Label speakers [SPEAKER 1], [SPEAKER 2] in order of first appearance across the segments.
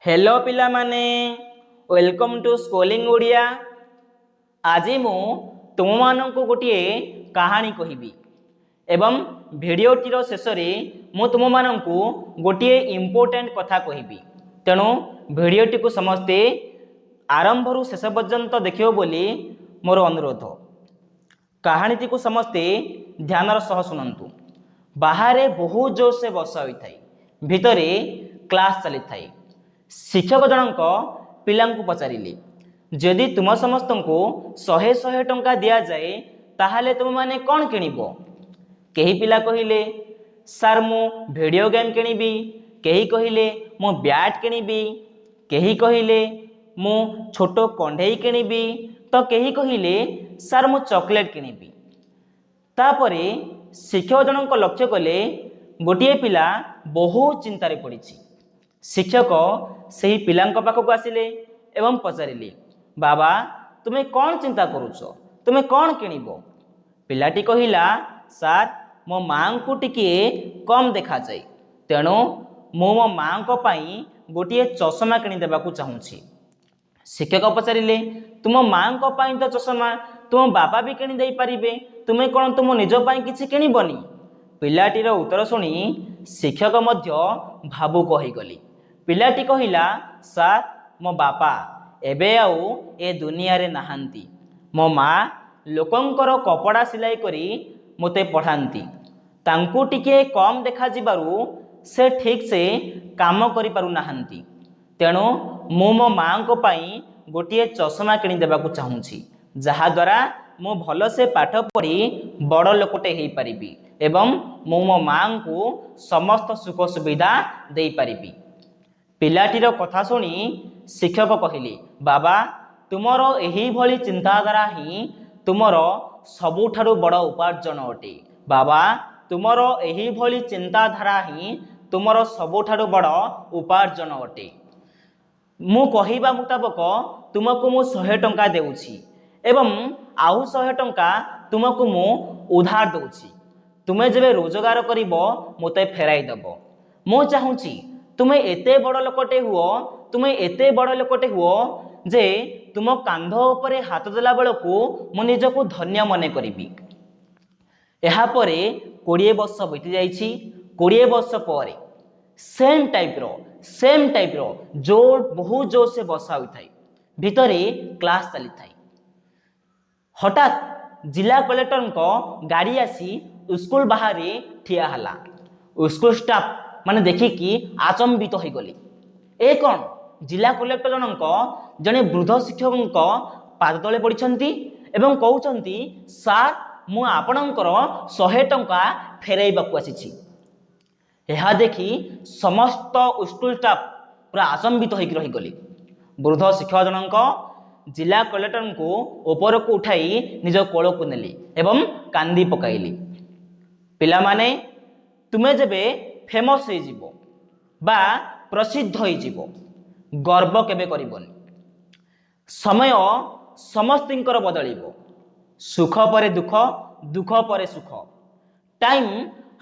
[SPEAKER 1] Hello ପିଲାମାନେ, welcome to schooling Odia. ଆଜି ମୁଁ ତୁମମାନଙ୍କୁ ଗୋଟିଏ କାହାଣୀ କହିବି ଏବଂ ଭିଡ଼ିଓଟିର ଶେଷରେ ମୁଁ ତୁମମାନଙ୍କୁ ଗୋଟିଏ ଇମ୍ପୋର୍ଟାଣ୍ଟ କଥା କହିବି। ତେଣୁ ଭିଡ଼ିଓଟିକୁ ସମସ୍ତେ ଆରମ୍ଭରୁ ଶେଷ ପର୍ଯ୍ୟନ୍ତ ଦେଖିବ ବୋଲି ମୋର ଅନୁରୋଧ। କାହାଣୀଟିକୁ ସମସ୍ତେ ଧ୍ୟାନର ସହ ଶୁଣନ୍ତୁ। ବାହାରେ ବହୁତ ଜୋରସେ ବର୍ଷା ହୋଇଥାଏ। ଭିତରେ କ୍ଲାସ୍ ଚାଲିଥାଏ। ଶିକ୍ଷକ ଜଣଙ୍କ ପିଲାଙ୍କୁ ପଚାରିଲେ, ଯଦି ତୁମ ସମସ୍ତଙ୍କୁ ଶହେ ଶହେ ଟଙ୍କା ଦିଆଯାଏ, ତାହେଲେ ତୁମେମାନେ କ'ଣ କିଣିବ? କେହି ପିଲା କହିଲେ, ସାର୍, ମୁଁ ଭିଡ଼ିଓ ଗେମ୍ କିଣିବି। କେହି କହିଲେ, ମୁଁ ବ୍ୟାଟ୍ କିଣିବି। କେହି କହିଲେ, ମୁଁ ଛୋଟ କଣ୍ଢେଇ କିଣିବି ତ କେହି କହିଲେ, ସାର୍, ମୁଁ ଚକୋଲେଟ୍ କିଣିବି। ତାପରେ ଶିକ୍ଷକ ଜଣଙ୍କ ଲକ୍ଷ୍ୟ କଲେ, ଗୋଟିଏ ପିଲା ବହୁତ ଚିନ୍ତାରେ ପଡ଼ିଛି। ଶିକ୍ଷକ ସେହି ପିଲାଙ୍କ ପାଖକୁ ଆସିଲେ ଏବଂ ପଚାରିଲେ, ବାବା, ତୁମେ କ'ଣ ଚିନ୍ତା କରୁଛ? ତୁମେ କ'ଣ କିଣିବ? ପିଲାଟି କହିଲା, ସାର୍, ମୋ ମାଆଙ୍କୁ ଟିକିଏ କମ୍ ଦେଖାଯାଏ, ତେଣୁ ମୁଁ ମୋ ମାଆଙ୍କ ପାଇଁ ଗୋଟିଏ ଚଷମା କିଣିଦେବାକୁ ଚାହୁଁଛି। ଶିକ୍ଷକ ପଚାରିଲେ, ତୁମ ମାଆଙ୍କ ପାଇଁ ତ ଚଷମା ତୁମ ବାପା ବି କିଣି ଦେଇପାରିବେ, ତୁମେ କ'ଣ ତୁମ ନିଜ ପାଇଁ କିଛି କିଣିବନି? ପିଲାଟିର ଉତ୍ତର ଶୁଣି ଶିକ୍ଷକ ମଧ୍ୟ ଭାବୁକ ହୋଇଗଲେ। ପିଲାଟି କହିଲା, ସାର୍, ମୋ ବାପା ଏବେ ଆଉ ଏ ଦୁନିଆରେ ନାହାନ୍ତି। ମୋ ମା ଲୋକଙ୍କର କପଡ଼ା ସିଲାଇ କରି ମୋତେ ପଢ଼ାନ୍ତି। ତାଙ୍କୁ ଟିକିଏ କମ୍ ଦେଖାଯିବାରୁ ସେ ଠିକ୍ସେ କାମ କରିପାରୁନାହାନ୍ତି। ତେଣୁ ମୁଁ ମୋ ମାଆଙ୍କ ପାଇଁ ଗୋଟିଏ ଚଷମା କିଣିଦେବାକୁ ଚାହୁଁଛି, ଯାହାଦ୍ୱାରା ମୁଁ ଭଲସେ ପାଠ ପଢ଼ି ବଡ଼ ଲୋକଟେ ହେଇପାରିବି ଏବଂ ମୁଁ ମୋ ମାଆଙ୍କୁ ସମସ୍ତ ସୁଖ ସୁବିଧା ଦେଇପାରିବି। ପିଲାଟିର କଥା ଶୁଣି ଶିକ୍ଷକ କହିଲେ, ବାବା, ତୁମର ଏହିଭଳି ଚିନ୍ତାଧାରା ହିଁ ତୁମର ସବୁଠାରୁ ବଡ଼ ଉପାର୍ଜନ ଅଟେ। ବାବା, ତୁମର ଏହିଭଳି ଚିନ୍ତାଧାରା ହିଁ ତୁମର ସବୁଠାରୁ ବଡ଼ ଉପାର୍ଜନ ଅଟେ। ମୁଁ କହିବା ମୁତାବକ ତୁମକୁ ମୁଁ 100 ଟଙ୍କା ଦେଉଛି ଏବଂ ଆଉ 100 ଟଙ୍କା ତୁମକୁ ମୁଁ ଉଧାର ଦେଉଛି। ତୁମେ ଯେବେ ରୋଜଗାର କରିବ, ମୋତେ ଫେରାଇ ଦେବ। ମୁଁ ଚାହୁଁଛି ତୁମେ ଏତେ ବଡ଼ ଲୋକଟେ ହୁଅ, ତୁମେ ଏତେ ବଡ଼ ଲୋକଟେ ହୁଅ ଯେ ତୁମ କାନ୍ଧ ଉପରେ ହାତ ଦେଲା ବେଳକୁ ମୁଁ ନିଜକୁ ଧନ୍ୟ ମନେ କରିବି। ଏହାପରେ 20 ବର୍ଷ ବିତି ଯାଇଛି। 20 ବର୍ଷ ପରେ ସେମ୍ ଟାଇପ୍ର ଜୋର, ବହୁତ ଜୋରସେ ବର୍ଷା ହୋଇଥାଏ। ଭିତରେ କ୍ଲାସ୍ ଚାଲିଥାଏ। ହଠାତ୍ ଜିଲ୍ଲା କଲେକ୍ଟରଙ୍କ ଗାଡ଼ି ଆସି ସ୍କୁଲ ବାହାରେ ଠିଆ ହେଲା। ସ୍କୁଲ ଷ୍ଟାଫ୍ ମାନେ ଦେଖିକି ଆଚମ୍ବିତ ହୋଇଗଲେ। ଏ କ'ଣ, ଜିଲ୍ଲା କଲେକ୍ଟର ଜଣଙ୍କ ଜଣେ ବୃଦ୍ଧ ଶିକ୍ଷକଙ୍କ ପାଦ ତଳେ ପଡ଼ିଛନ୍ତି ଏବଂ କହୁଛନ୍ତି, ସାର୍, ମୁଁ ଆପଣଙ୍କର 100 ଟଙ୍କା ଫେରାଇବାକୁ ଆସିଛି। ଏହା ଦେଖି ସମସ୍ତ ସ୍କୁଲ ଷ୍ଟାଫ୍ ପୁରା ଆଚମ୍ବିତ ହୋଇକି ରହିଗଲେ। ବୃଦ୍ଧ ଶିକ୍ଷକ ଜଣଙ୍କ ଜିଲ୍ଲା କଲେକ୍ଟରଙ୍କୁ ଉପରକୁ ଉଠାଇ ନିଜ କୋଳକୁ ନେଲେ ଏବଂ କାନ୍ଦି ପକାଇଲେ। ପିଲାମାନେ, ତୁମେ ଯେବେ ଫେମସ୍ ହେଇଯିବ ବା ପ୍ରସିଦ୍ଧ ହେଇଯିବ, ଗର୍ବ କେବେ କରିବନି। ସମୟ ସମସ୍ତଙ୍କର ବଦଳିବ। ସୁଖ ପରେ ଦୁଃଖ, ଦୁଃଖ ପରେ ସୁଖ। टाइम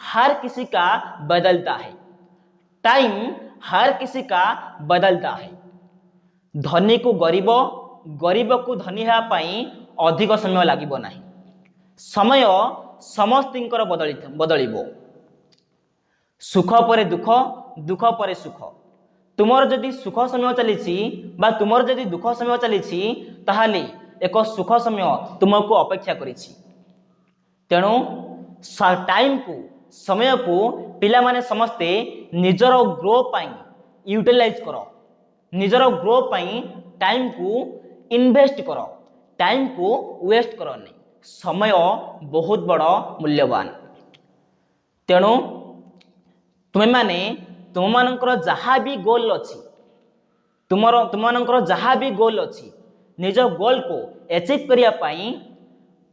[SPEAKER 1] हर किसी का बदलता है। टाइम हर किसी का बदलता है। ଧନୀକୁ ଗରିବ, ଗରିବକୁ ଧନୀ ହେବା ପାଇଁ ଅଧିକ ସମୟ ଲାଗିବ ନାହିଁ। ସମୟ ସମସ୍ତଙ୍କର ବଦଳିବ। ସୁଖ ପରେ ଦୁଃଖ, ଦୁଃଖ ପରେ ସୁଖ। ତୁମର ଯଦି ସୁଖ ସମୟ ଚାଲିଛି ବା ତୁମର ଯଦି ଦୁଃଖ ସମୟ ଚାଲିଛି, ତାହେଲେ ଏକ ସୁଖ ସମୟ ତୁମକୁ ଅପେକ୍ଷା କରିଛି। ତେଣୁ ଟାଇମ୍କୁ, ସମୟକୁ ପିଲାମାନେ ସମସ୍ତେ ନିଜର ଗ୍ରୋ ପାଇଁ ୟୁଟିଲାଇଜ୍ କର। ନିଜର ଗ୍ରୋ ପାଇଁ ଟାଇମ୍କୁ ଇନଭେଷ୍ଟ କର, ଟାଇମ୍କୁ ୱେଷ୍ଟ କରନି। ସମୟ ବହୁତ ବଡ଼ ମୂଲ୍ୟବାନ। ତେଣୁ ତୁମେମାନେ ତୁମମାନଙ୍କର ଯାହା ବି ଗୋଲ୍ ଅଛି, ତୁମମାନଙ୍କର ଯାହା ବି ଗୋଲ୍ ଅଛି, ନିଜ ଗୋଲ୍କୁ ଆଚିଭ୍ କରିବା ପାଇଁ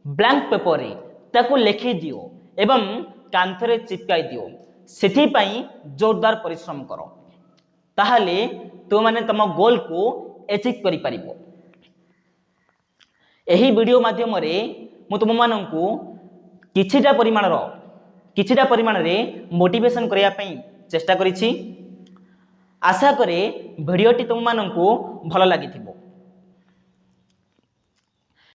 [SPEAKER 1] ବ୍ଲାଙ୍କ ପେପରରେ ତାକୁ ଲେଖିଦିଅ ଏବଂ କାନ୍ଥରେ ଚିପକାଇ ଦିଅ। ସେଥିପାଇଁ ଜୋରଦାର ପରିଶ୍ରମ କର, ତାହେଲେ ତୁମେମାନେ ତୁମ ଗୋଲ୍କୁ ଆଚିଭ୍ କରିପାରିବ। ଏହି ଭିଡ଼ିଓ ମାଧ୍ୟମରେ ମୁଁ ତୁମମାନଙ୍କୁ କିଛିଟା ପରିମାଣରେ ମୋଟିଭେସନ୍ କରିବା ପାଇଁ ଚେଷ୍ଟା କରିଛି। ଆଶା କରେ ଭିଡ଼ିଓଟି ତୁମମାନଙ୍କୁ ଭଲ ଲାଗିଥିବ।